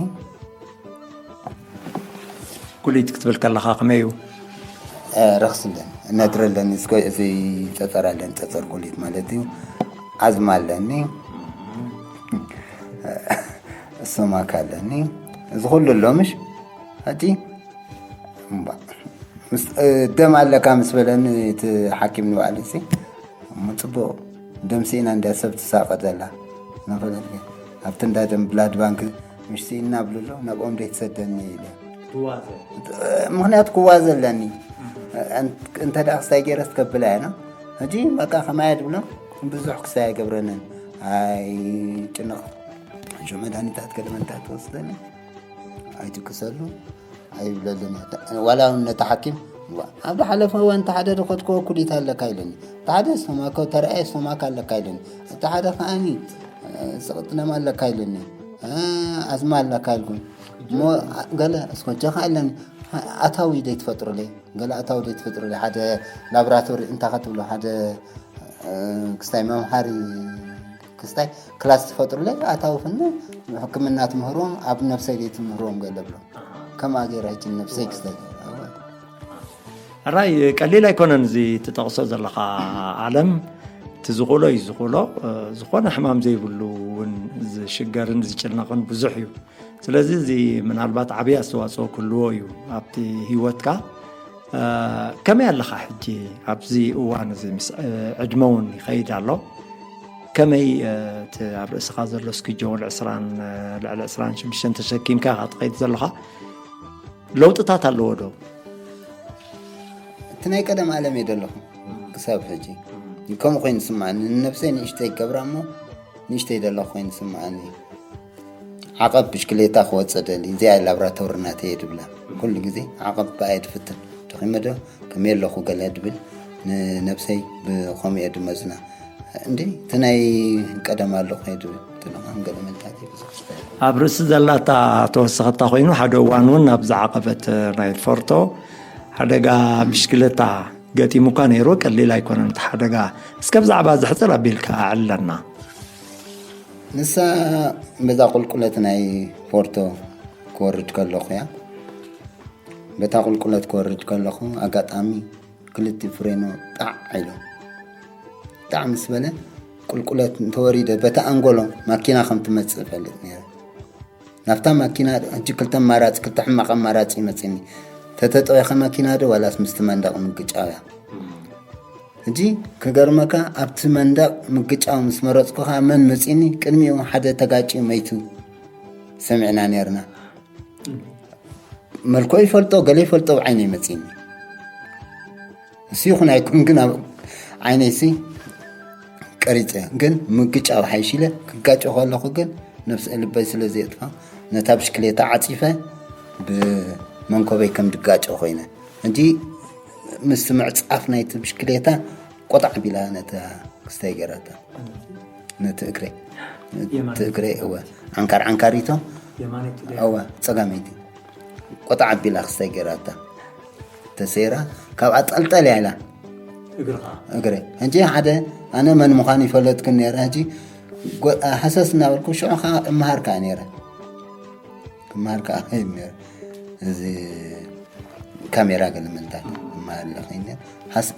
ኩሊት ክትብል ከለኻ ከመይ እዩ? እ፣ ረኽሲ ኣለኒ፣ ነድሪ ኣለኒ፣ እስኮ እዚ ጸጸር ኣለኒ፣ ጸጸር ኩሊት ማለት እዩ። ዓዝማ ኣለኒ፣ ስቶማክ ኣለኒ፣ እዚ ኩሉ ኣሎ ምሽ? ሕጂ እምባ፣ ምስ፣ እ፣ ደም ኣለካ ምስ በለኒ እቲ ሓኪም ንባዕሉ፣ እዚ እሞ ጽቡቕ፣ ደም ስኢና እንድያ ሰብ ትሳቐ ዘላ። ናፈለጥከ ኣብቲ እንዳ ደም ብላድ ባንክ ምሽ ስኢና ብልሎ፣ ናብኦም ደይ ትሰደኒ ኢለ። ትዋዘ። ምኽንያቱ ክዋዘ ኣለኒ። እን-፣ እንተ ደኣ ክስታይ ገይረስ ከብላ እያ፣ ሕጂ በቃ ከማያ ድብሎ፣ ብዙሕ ክስታይ ኣይገብረንን። ኣይጭነቕ። ሕጂ መድሃኒታት ገለ መድሃኒታት ትወስደኒ። ኣይትቅሰሉ። ኣይብለልን። ዋላ እውን ነቲ ሓኪም፣ "እዋ፣ ኣብ ዝሓለፈ እዋን እቲ ሓደ ዝኸድክዎ ኩሊት ኣለካ" ኢለኒ። እቲ ሓደ ስቶማኮ፣ ተረኣየ ስቶማክ ኣለካ ኢለኒ። እቲ ሓደ ከዓኒ፣ እ፣ ስቕጥነም ኣለካ ኢለኒ። እ፣ ኣዝማ ኣለካ ኢልኩ። እሞ፣ አ-፣ ገለ እስኮ ጀኻ ኢለኒ። ኣታዊ ደይ ትፈጥሩለይ? ገለ ኣታዊ ደይ ትፈጥሩለይ? ሓደ ላብራቶሪ እንታ ኸትብሎ፣ ሓደ፣ እ፣ ክስታይ መምሃሪ ክስታይ ክላስ ትፈጥሩለይ? ኣታዊ ፍነ ሕክምና ትምህርዎም፣ ኣብ ነብሰይ ደይ ትምህርዎም ገለ ብሎ። ከምኣ ገይረ ሕጂ ነብሰይ ክስታይ። ሕራይ ቀሊል ኣይኮነን እዚ ትጠቕሶ ዘለኻ ኣለም። እቲ ዝኽእሎ እዩ ዝኽእሎ። እ፣ ዝኾነ ሕማም ዘይብሉ እውን ዝሽገርን ዝጭነቕን ብዙሕ እዩ። ስለዚ እዚ ምናልባት ዓብዪ ኣስተዋፅኦ ክህልዎ እዩ ኣብቲ ህይወትካ። እ፣ ከመይ ኣለኻ ሕጂ ኣብዚ እዋን እዚ? ምስ፣ እ፣ ዕድመ እውን ይኸይድ ኣሎ። ከመይ፣ እ፣ እቲ ኣብ ርእስኻ ዘሎ እስኪ ጆን ዕስራን፣ እ፣ ልዕሊ ዕስራን ሽዱሽተን ተሸኪምካ ኢኻ ትኸይድ ዘለኻ? ለውጥታት ኣለዎ ዶ? እቲ ናይ ቀደም ኣለም እየ ዘለኹ ክሳብ ሕጂ። ከምኡ ኮይኑ ይስምዓኒ። ንነብሰይ ንእሽተይ ይገብራ እሞ ንእሽተይ ዘለኹ ኮይኑ ይስምዓኒ። ዓቐብ ብሽክሌታ ክወፅእ ደሊ፣ እዚኣ ላብራቶሪ ናተይ እየ ድብላ። ኩሉ ግዜ ዓቐብ ብኣየ ድፍትን። ደኺመ ዶ ከመይ ኣለኹ ገለ ድብል፣ ንነብሰይ ብኸምኡ እየ ድመዝና። እንዲ እቲ ናይ ቀደም ኣሎ ከይዱ ትንቓም ገለ መልታት እዩ ብዙሕ ዝኽእል። ኣብ ርእሲ ዘላታ ተወሰኸታ ኮይኑ፣ ሓደ እዋን እውን ናብ ዝዓቐበት ናይ ፎርቶ ሓደጋ ብሽክሌታ ገጢሙካ ነይሩ። ቀሊል ኣይኮነን እቲ ሓደጋ። እስከ ብዛዕባ እዚ ሕፅር ኣቢልካ ኣዕለና። ንሳ በዛ ቁልቁለት ናይ ፎርቶ ክወርድ ከለኹ እያ። በታ ቁልቁለት ክወርድ ከለኹ ኣጋጣሚ ክልቲኡ ፍሬኖ ጣዕ ኢሉ። ጣዕ ምስ በለ ቁልቁለት እንተወሪደ በታ ኣንጎሎ ማኪና ከም ትመጽእ እፈልጥ ነይረ። ናብታ ማኪና ሕጂ ክልተ ኣማራጺ፣ ክልተ ሕማቕ ኣማራጺ ይመጽእኒ። ተተጠወኸ ማኪና ዶ ዋላስ ምስቲ መንደቕ ምግጫው እያ? ሕጂ ክገርመካ ኣብቲ መንደቕ ምግጫው ምስ መረጽኩ ከኣ መን መጺእኒ? ቅድሚኡ ሓደ ተጋጭዩ መይቱ ሰሚዕና ነይርና። መልክዑ ይፈልጦ፣ ገለ ይፈልጦ፣ ብዓይነይ መጺእኒ። እሱ ይኹን ኣይኩን ግን ኣብ ዓይነይሲ ቀሪጸ። ግን ምግጫው ሓይሽ ኢለ ክጋጮ ከለኹ ግን ነብሰ ልበይ ስለ ዘየጥፋ ነታ ብሽክሌታ ዓጺፈ ብ-፣ መንኮበይ ከም ድጋጨ ኮይነ። ሕጂ ምስ ምዕጻፍ ናይቲ ብሽክሌታ ቆጣዕ ቢላ ነታ ክስታይ ገራታ። ነቲ እግረይ። የማነይቲ። እቲ እግረይ፣ እወ። ዓንካር ዓንካሪቶ። የማነይቲ ዶ? እወ፣ ጸጋመይቲ። ቆጣዕ ቢላ ክስታይ ገራታ። ተሰይራ፣ ካብኣ ጠልጠል ኢላ። እግርኻ? እግረይ። ሕጂ ሓደ፣ ኣነ መን ምዃን ይፈለጥኩ ነይረ። ሕጂ ጎ-፣ ሃሰስ እናበልኩ ሽዑ ኸዓ እመሃር ከኣ ነይረ። ክመሃር ከኣ ኸይድ ነይረ። እዚ ካሜራ ገለ ምንታት እመሃር ኢለ ኸይድ ነይረ። ሃስ-፣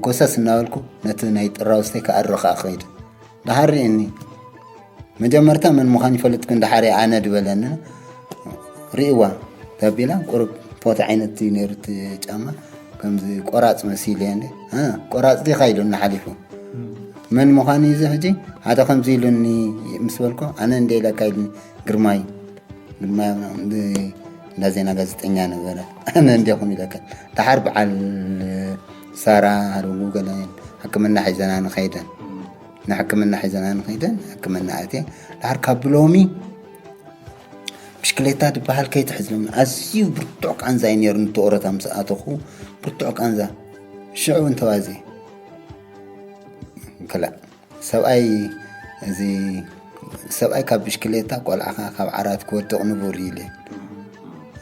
ጎሰስ እናበልኩ ነቲ ናይ ጥራውስተይ ክኣሪ ኸኣ ኸይድ። ደሓር ርእየኒ። መጀመርታ መን ምዃን ይፈልጥኩ፣ እንድሓር ኣነ ድበለኒ። ርእይዋ ተቢላ፣ ቁሩብ ፖቲ ዓይነት እዩ ነይሩ እቲ ጫማ። ከምዚ ቆራጽ መሲሉ እየ እንዴ። እ፣ ቆራጽ ዲኻ ኢሉኒ ሓሊፉ። መን ምዃኑ እዩ እዚ ሕጂ? ሓደ ከምዚ ኢሉኒ ምስ በልኩ፣ ኣነ እንደ ኢለካ ኢሉኒ፣ ግርማይ፣ ግርማይ እንደ፣ እንዳ ዜና ጋዜጠኛ ነበረ። ኣነ እንዲኹም ኢለካ። ደሓር በዓል ሳራ ሃለዉ ገለ ሕክምና ሒዘና ንኸይደን። ንሕክምና ሒዘና ንኸይደን፣ ሕክምና ኣትየ። ደሓር ካብ ብሎሚ ብሽክሌታ ዝበሃል ከይትሕዝሎም። ኣዝዩ ብርቱዕ ቃንዛ እዩ ነይሩ፣ ንተኦረታ ምስ ኣተኹ ብርቱዕ ቃንዛ። ሽዑ እውን ተዋዜ። ክላእ ሰብኣይ፣ እዚ ሰብኣይ ካብ ብሽክሌታ ቆልዓኻ ካብ ዓራት ክወድቕ ንቡር እዩ ኢለ።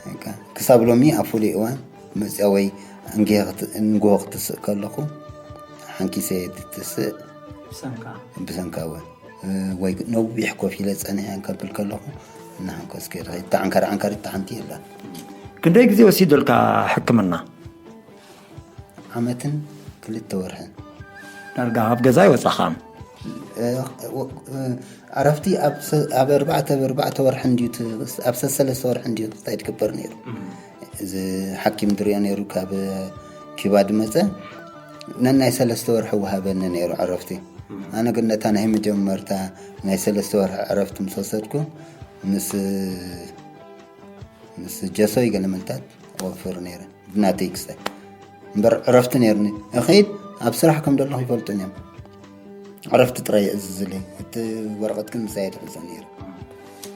በቃ፣ ክሳብ ሎሚ ኣብ ፍሉይ እዋን መፅያ ወይ እንግሆ ክት-፣ እንግሆ ክትስእ ከለኹ ሓንኪሰ እየ ትስእ። ብሰንካ? ብሰንካ እውን። እ፣ ወይ ነዊሕ ኮፍ ኢለ ጸኒሐ ከብል ከለኹ፣ እናሓንከስኩ እየ ዝኸይድ። እታ ዓንካሪ ዓንካሪ እታ ሓንቲ የላን። ክንደይ ግዜ ወሲዱልካ ሕክምና? ዓመትን ክልተ ወርሕን። ዳርጋ ኣብ ገዛ ኣይወጻኻን? እ፣ ወ-፣ እ፣ ዕረፍቲ ኣብ ሰ-፣ ኣብ ኣርባዕተ፣ ኣብ ኣርባዕተ ወርሒ እንድዩ ት-፣ ኣብ ሰሰለስተ ወርሒ እንድዩ ክስታይ ትግበር ነይሩ። እዚ ሓኪም ድሪኦ ነይሩ ካብ ኪባ ድመጸ። ነናይ ሰለስተ ወርሒ ወሃበኒ ነይሩ ዕረፍቲ። ኣነ ግን ነታ ናይ መጀመርታ ናይ ሰለስተ ወርሒ ዕረፍቲ ምስ ወሰድኩ፣ ምስ፣ ምስ ጀሶይ ገለ መልታት ወፍር ነይረ። ብናተይ ክስታይ። እምበር ዕረፍቲ ነይሩኒ። እኸይድ፣ ኣብ ስራሕ ከም ዘለኹ ይፈልጡን እዮም። ዕረፍቲ ጥራይ የእዝዙለይ። እቲ ወረቐት ግን ምሳይ እየ ዝሕዞ ነይረ።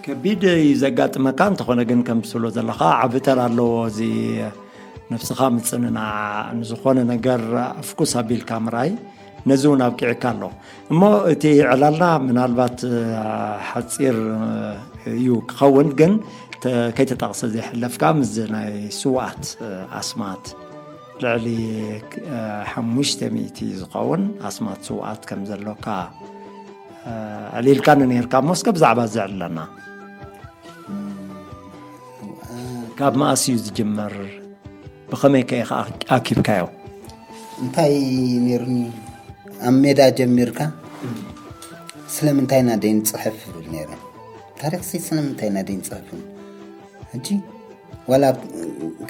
ከቢድ እዩ ዘጋጥመካ፣ እንተኾነ ግን ከም ትብሎ ዘለኻ ዓቢ ተራ ኣለዎ። እዚ ነብስኻ ምጽንናዕ፣ ንዝኾነ ነገር ፍኩስ ኣቢልካ ምርኣይ፣ ነዚ እውን ኣብቂዕካ ኣሎ። እሞ እቲ ዕላልና ምናልባት፣ እ፣ ሓጺር፣ እ፣ እዩ ክኸውን፣ ግን ተ-፣ ከይተጠቕሰ ዘይሕለፍካ ምስዚ ናይ ስውኣት፣ እ፣ ኣስማት ልዕሊ፣ እ፣ ሓሙሽተ ሚእቲ ዝኸውን ኣስማት ስውኣት ከም ዘሎካ፣ እ፣ ኣዕሊልካኒ ነይርካ። እሞ እስከ ብዛዕባ እዚ ኣዕልለና። ካብ መኣስ እዩ ዝጅመር? ብኸመይ ከ ኢኻ ኣኪብካዮ? እንታይ ነይሩኒ፣ ኣብ ሜዳ ጀሚርካ፣ ስለምንታይ ኢና ደይንጽሕፍ ይብል ነይረ። ታሪኽሲ ስለምንታይ ኢና ደይንጽሕፍ? ሕጂ ዋላ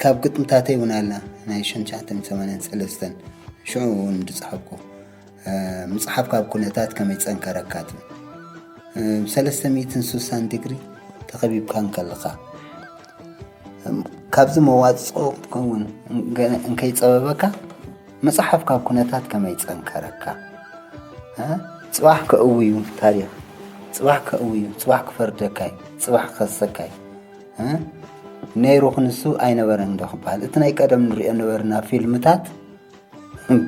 ካብ ግጥምታተይ እውን ኣላ፣ ናይ ሽሕን ትሽዓተ ሚእትን ሰማንያን ሰለስተን፣ ሽዑ እውን ዝጸሓፍኩ። እ፣ ምጽሓፍ ካብ ኩነታት ከመይ ጸንከረካ ትብል። እ፣ ብሰለስተ ሚእትን ስሳን ዲግሪ ተኸቢብካ እንከለኻ፣ እም፣ ካብዚ መዋጽኦ ክትከውን እንገ-፣ እንከይጸበበካ፣ ምጽሓፍ ካብ ኩነታት ከመይ ጸንከረካ። እ፣ ጽባሕ ከእውዩ ታሪኽ፣ ጽባሕ ከእውዩ፣ ጽባሕ ክፈርደካይ፣ ጽባሕ ክኸሰካይ። እ፣ ነይሩ ክንሱ ኣይነበረን ዶ ክበሃል። እቲ ናይ ቀደም ንሪኦ ነበርና ፊልምታት፣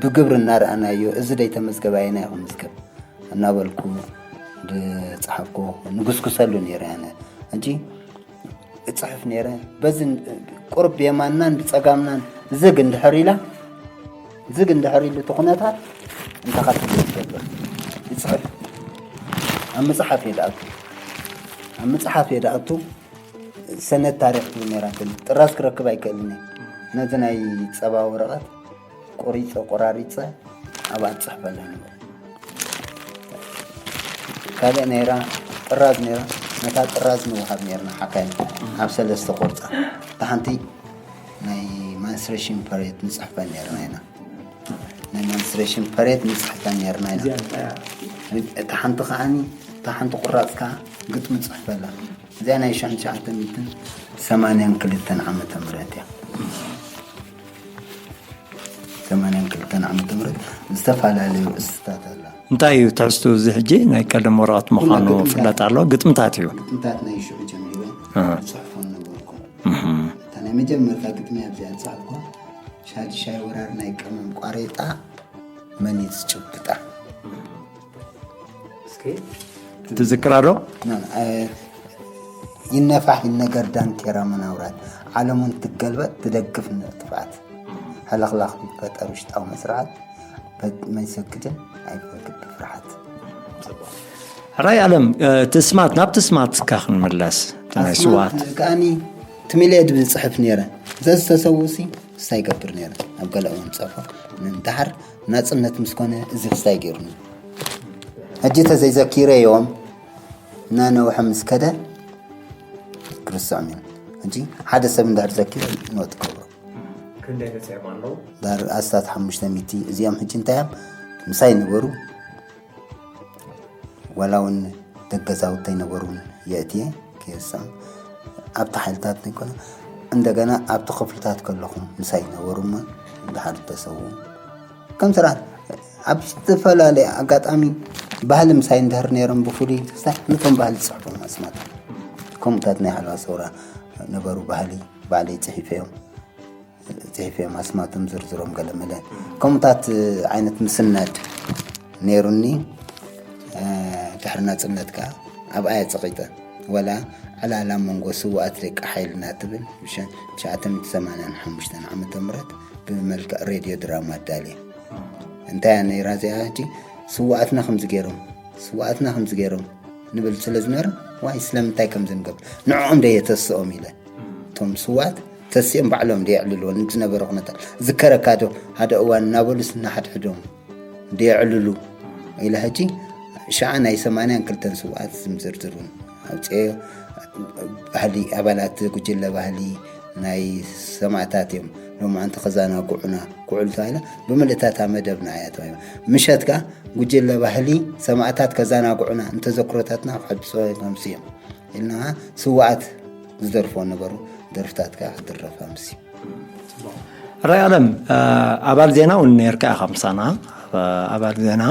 ብግብሪ እናረኣናዮ፣ እዚ ደይተመዝገበ ኣየናይ ክምዝገብ እናበልኩ ዝጸሓፍኩ ንጉስኩሰሉ ነይረ። ኣነ ሕጂ እጽሕፍ ነይረ። በዚ ቁሩብ ብየማንናን ብጸጋምናን ዝግ እንድሕር ኢላ፣ ዝግ እንድሕር ኢሉ እቲ ኩነታት እንታይ ካብ ትብል ትገብር? ይጽሕፍ። ኣብ ምጽሓፍ እየ ድኣቱ። ኣብ ምጽሓፍ እየ ድኣቱ። ሰነድ ታሪኽ ትብል ነይራትኒ። ጥራዝ ክረክብ ኣይክእልን እየ። ነዚ ናይ ጸባ ወረቐት ቆሪጸ፣ ቆራሪጸ ኣብኣ ትጽሕፈላ ነበረ። ካልእ ነይራ፣ ጥራዝ ነይራ። ነታ ጥራዝ ንወሃብ ነይርና ሓካይም ኣብ ሰለስተ ቆርጻ። እታ ሓንቲ ናይ ማንስትሬሽን ፐሬድ ንጽሕፈን ነይርና ኢና። ናይ ማንስትሬሽን ፐሬድ ንጽሕፈን ነይርና ኢና። እዚኣ እንታይ እያ? እታ ሓንቲ ከዓኒ፣ እታ ሓንቲ ቁራጽ ከኣ ግጥሚ ጽሕፈላ። እዚኣ ናይ ሽሕን ትሽዓተ ሚእትን ሰማንያን ክልተን ዓመተ ምህረት እያ። ሰማንያን ክልተን ዓመተ ምህረት ዝተፈላለዩ ቅስታት ኣላ። እንታይ እዩ ትሕዝቱ እዚ ሕጂ? ናይ ቀደም ወረቐት ምዃኑ ግጥምታት። ፍለጥ ኣሎ። ግጥምታት እዩ። ግጥምታት ናይ ሽዑ ጀሚረ ኣሃ። ዝጽሕፎ ነበርኩ። እህ። እታ ናይ መጀመርታ ግጥሚ ኣብዚኣ ዝጻሕፍኳ፣ ሻድሻይ ወራር ናይ ቀመም ቋሬጣ መን እዩ ዝጭብጣ? እስኪ ትዝክራ ዶ? ይነፋሕ ይነገር ዳንኬራ መናውራት፣ ዓለሙን ትገልበጥ ትደግፍ ንጥፍኣት፣ ሕልኽላኽ ይፈጠር ውሽጣዊ መስርዓት፣ መይሰግድን ኣይፈግድ ብፍርሓት። ሕራይ ኣለም፣ ትስማት ናብ ትስማትካ ክንምለስ፣ እቲ ናይ ስዋት ከኣኒ ትሚሌድ ብዝፅሕፍ ነይረ። ዘዝተሰውሲ ስታይ ገብር ነይረ። ኣብ ገለ እዋን ፀፎ ንድሓር ናፅነት ምስ ኮነ እዚ ስታይ ገይሩኒ። ሕጂ ተዘይዘኪረዮም እናነውሐ ምስ ከደ ክርስዖም እዮም። ሕጂ ሓደ ሰብ እንድሕር ዘኪረ ኖት ገብሮ ክንደይ በፂሖም ኣለዉ? ዳር ኣስታት ሓሙሽተ ሚእቲ እዚኦም ሕጂ እንታይ እዮም ምሳይ ነበሩ። ዋላ እውን ደገዛውተይ ነበሩን የእትየ ክየስዖም ኣብቲ ሓይልታት ዘይኮነ እንደገና ኣብቲ ክፍልታት ከለኹም ምሳይ ነበሩ እሞ ድሓር ተሰዉ። ከም ስርዓት ኣብ ዝተፈላለየ ኣጋጣሚ ባህሊ ምሳይ እንድሕር ነይሮም ብፍሉይ ክስታይ ነቶም ባህሊ ዝፅሕፎም ኣስማት ከምኡታት ናይ ሓለዋ ሰውራ ነበሩ። ባህሊ ባዕለይ ፅሒፈዮም ፅሒፈዮም ኣስማቶም ዝርዝሮም ገለመለ ከምኡታት ዓይነት ምስናድ ነይሩኒ። ድሕሪ ናፅነት ከዓ ኣብኣየ ፀቂጠ ወላ ዕላላ መንጎ ስዋኣት ደቂ ሓይልና ትብል ብሸን ትሽዓተ ሚእቲ ሰማንያን ሓሙሽተን ዓመተ ምህረት ብመልክዕ ሬድዮ ድራማ ኣዳልየ። እንታይ እያ ነይራ እዚኣ ሕጂ? ስዋኣትና ከምዚ ገይሮም ስዋኣትና ከምዚ ገይሮም ንብል ስለ ዝነበረ ዋይ ስለምንታይ ከምዚ ንገብር ንዕኦም ደ የተስኦም ኢለ እቶም ስዋት ተሲኦም ባዕሎም ደ የዕልልዎ ንዝነበረ ኩነታት ዝከረካ ዶ ሓደ እዋን እናበሉስ እናሓድሕዶም ደ የዕልሉ ኢለ ሕጂ ሸዓ ናይ ሰማንያን ክልተን ስዋኣት ዝምዝርዝሩን ኣውፅኤ ባህሊ ኣባላት ጉጅለ ባህሊ ናይ ሰማእታት እዮም። ሎማዓንቲ ከዛናግዑና ክውዕሉ ተባሂላ ብምልእታታ መደብና እያ ተባሂላ። ምሸት ከኣ ጉጅለ ባህሊ ሰማእታት ከዛናግዑና እንተዘክሮታትና ክሕድሶ ከምሲ እዮም ኢልና ስዋኣት ዝደርፎ ነበሩ። ደርፍታት ከኣ ክድረፍ ኣምሲ ራይ ኣለም ኣባል ዜና እውን ነርካ ኢኻ ምሳና ኣባል ዜና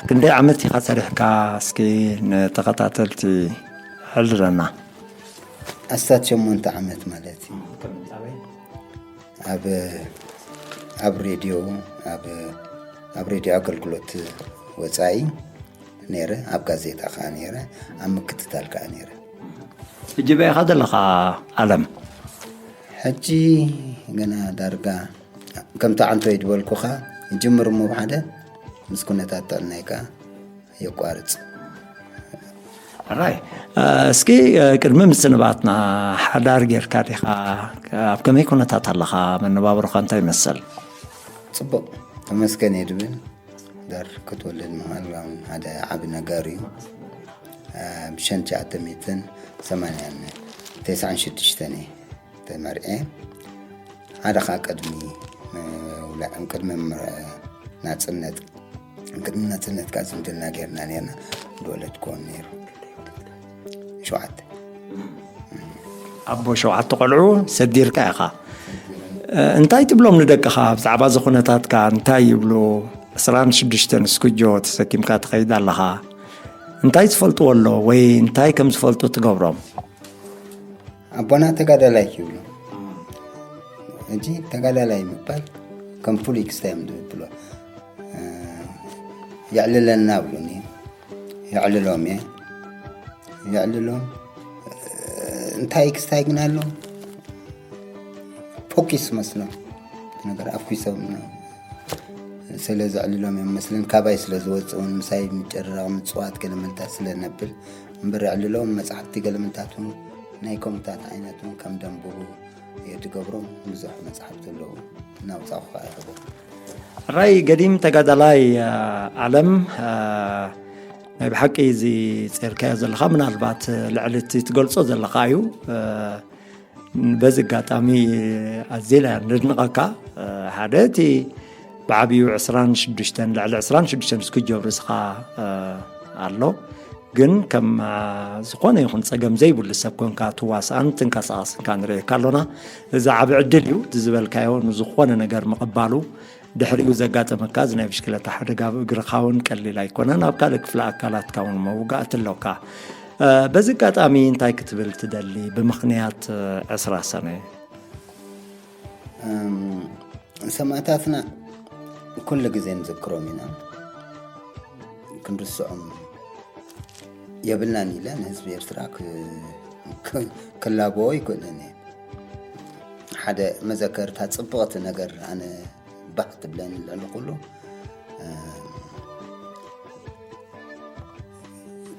ክንደይ ዓመት ኢኻ ሰሪሕካ እስኪ ንተኸታተልቲ ሕልረና ኣስታት ሸሞንተ ዓመት ማለት እዩ ኣብ ኣብ ሬድዮ ኣብ ኣብ ሬድዮ ኣገልግሎት ወፃኢ ነይረ ኣብ ጋዜጣ ከዓ ነይረ ኣብ ምክትታል ከዓ ነይረ ሕጂ በይኻ ዘለኻ ኣለም ሕጂ ገና ዳርጋ ከምቲ ዓንቶይ ዝበልኩኻ ይጅምር እሞ ብሓደ ምስ ኩነታት ጥዕናይ ከዓ የቋርፅ ራይ እስኪ ቅድሚ ምስንባትና ሓዳር ጌርካ ዲኻ ኣብ ከመይ ኩነታት ኣለኻ መነባብሮኻ እንታይ ይመስል ፅቡቅ ተመስገን እየ ድብል ዳር ክትወልድ ምዃን ሓደ ዓብ ነገር እዩ ብሸን ትሽዓተ ሚእትን ሰማንያን ተስዓን ሽዱሽተን እየ ተመርዐ ሓደ ከዓ ቅድሚ ውላዕን ቅድሚ ናፅነት ቅድሚ ናፅነት ከዓ ዝምድና ጌርና ነርና ዝወለድክዎን ነይሩ ሸውዓተ ኣቦ ሸውዓተ ቆልዑ ሰዲርካ ኢኻ እንታይ ትብሎም ንደቅኻ ብዛዕባ እዚ ኩነታትካ እንታይ ይብሉ ዕስራን ሽዱሽተን እስኩጆ ተሰኪምካ ትኸይድ ኣለኻ እንታይ ትፈልጥዎ ኣሎ ወይ እንታይ ከም ዝፈልጡ ትገብሮም ኣቦና ተጋዳላይ ይብሉ እንጂ ተጋዳላይ ምባል ከም ፍሉይ ክስታይ እዮም ዝብሎ የዕልለና ብሉኒ የዕልሎም እየ የዕልሎም እንታይ ክስታይ ግን ኣሎ ፎኪስ መስሎም ነገር ኣፍኪሶም ስለ ዘዕልሎም እዮም መስለን ካባይ ስለ ዝወፅእ እውን ምሳይ ምጭርራቕ ምፅዋት ገለመልታት ስለ ነብል እምበር የዕልሎም መፅሓፍቲ ገለመልታት እውን ናይ ከምታት ዓይነት እውን ከም ደንብቡ እየ ዝገብሮም ብዙሕ መፅሓፍቲ ኣለዉ እናውፃኹ ከዓ ይሕቦ ራይ ገዲም ተጋዳላይ ኣለም ናይ ብሓቂ እዚ ጸርካዮ ዘለኻ ምናልባት ልዕሊ እቲ ትገልጾ ዘለኻ እዩ በዚ ኣጋጣሚ ኣዜና ነድንቐካ ሓደ እቲ ብዓብዩ ዕስራን ሽዱሽተን ልዕሊ ዕስራን ሽዱሽተን እስክጆብ ርእስኻ ኣሎ ግን ከም ዝኾነ ይኹን ጸገም ዘይብሉ ሰብ ኮንካ ትዋስኣን ትንቀሳቐስን ካ ንርእየካ ኣሎና እዚ ዓቢ ዕድል እዩ እቲ ዝበልካዮ ንዝኾነ ነገር ምቕባሉ ድሕሪኡ ዘጋጠመካ እዚ ናይ ብሽክለታ ሓደጋ ኣብ እግርኻ እውን ቀሊል ኣይኮነን ኣብ ካልእ ክፍለ ኣካላትካ እውን መውጋእቲ ኣሎካ በዚ ኣጋጣሚ እንታይ ክትብል ትደሊ? ብምኽንያት ዕስራ ሰነ ሰማእታትና ኩሉ ግዜ ንዝክሮም ኢና። ክንርስዖም የብልናን ኢለ ንህዝቢ ኤርትራ ክላበዎ ይክእልን እየ። ሓደ መዘከርታ ጽብቕቲ ነገር ኣነ ባህ ትብለኒ ልዕሊ ኩሉ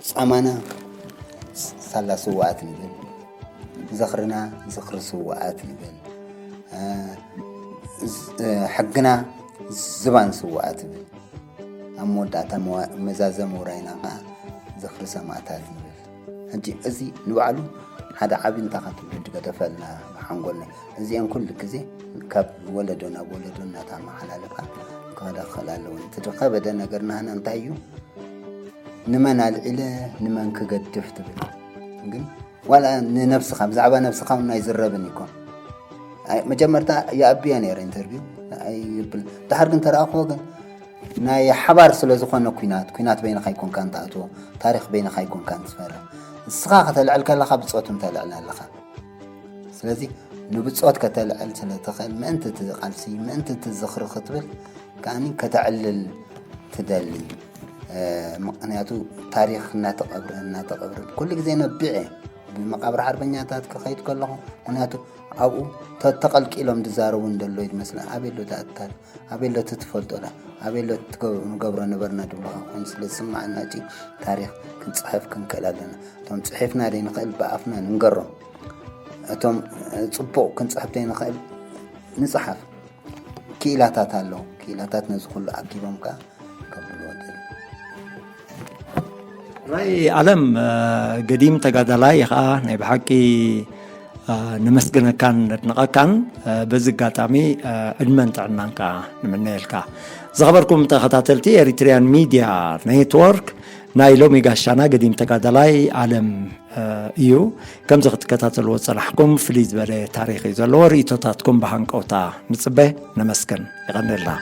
ጻማና ሳላ ስዋኣት ንብል፣ ዝኽርና ዝኽሪ ስዋኣት ንብል፣ ሕግና ዝባን ስዋኣት ንብል። ኣብ መወዳእታ መዛዘም ውራይና ከዓ ዝኽሪ ሰማእታት ንብል። ሕጂ እዚ ንባዕሉ ሓደ ዓቢ እንታይ ከትብሉ ድገደፈልና ሓንጎልና። እዚአን ኩሉ ግዜ ካብ ወለዶ ናብ ወለዶ እናተመሓላለፋ ክኸዳ ክኽእል ኣለዎ። እቲ ዝኸበደ ነገር ናህና እንታይ እዩ? ንመን ኣልዒለ ንመን ክገድፍ ትብል ግን ዋላ ንነብስኻ ብዛዕባ ነብስኻ እውን ኣይዝረብን ይኮን። መጀመርታ የኣብያ ነረ ኢንተርቪው ኣይብል ድሓር ግን ተረኣኽዎ ግን ናይ ሓባር ስለ ዝኾነ ኩናት ኩናት በይንኻ ይኮንካ እንትኣትዎ ታሪክ በይንኻ ይኮንካ እንትፈረ ንስኻ ከተልዕል ከለኻ ብፆት እንተልዕል ኣለኻ። ስለዚ ንብፆት ከተልዕል ስለ ትኽእል ምእንቲ እቲ ቃልሲ ምእንቲ እቲ ዝኽሪ ክትብል ከዓኒ ከተዕልል ትደሊ። ምክንያቱ ታሪክ እናተቐብረ እናተቐብረ ኩሉ ግዜ ነቢዐ ብመቃብር ሓርበኛታት ክኸይድ ከለኹ ምክንያቱ ኣብኡ ተተቐልቂሎም ዝዛረቡ እንደሎ ይመስለን ኣበሎ ዳእታል ኣበሎ ትትፈልጦ ዳ ኣበሎ ንገብሮ ነበርና ድብሉኻ ኮይኑ ስለ ዝስማዓና እ ታሪክ ክንፅሕፍ ክንክእል ኣለና። እቶም ፅሒፍና ደይ ንኽእል ብኣፍና ንንገሮም። እቶም ፅቡቕ ክንፅሕፍ ደይ ንኽእል ንፅሓፍ። ክኢላታት ኣለዉ። ክኢላታት ነዚ ኩሉ ኣኪቦም ከዓ ከብልዎ ደል ራይ ኣለም ገዲም ተጋዳላይ ከዓ ናይ ብሓቂ ነመስግነካን ነድንቐካን። በዚ ኣጋጣሚ ዕድመን ጥዕናን ከዓ ንምነየልካ። ዝኸበርኩም ተኸታተልቲ ኤሪትሪያን ሚድያ ኔትወርክ ናይ ሎሚ ጋሻና ገዲም ተጋዳላይ ኣለም እዩ። ከምዚ ክትከታተልዎ ዝጸናሕኩም ፍልይ ዝበለ ታሪኽ እዩ ዘለዎ። ርእይቶታትኩም ብሃንቀውታ ንጽበ። ነመስግን። የቐንየልና።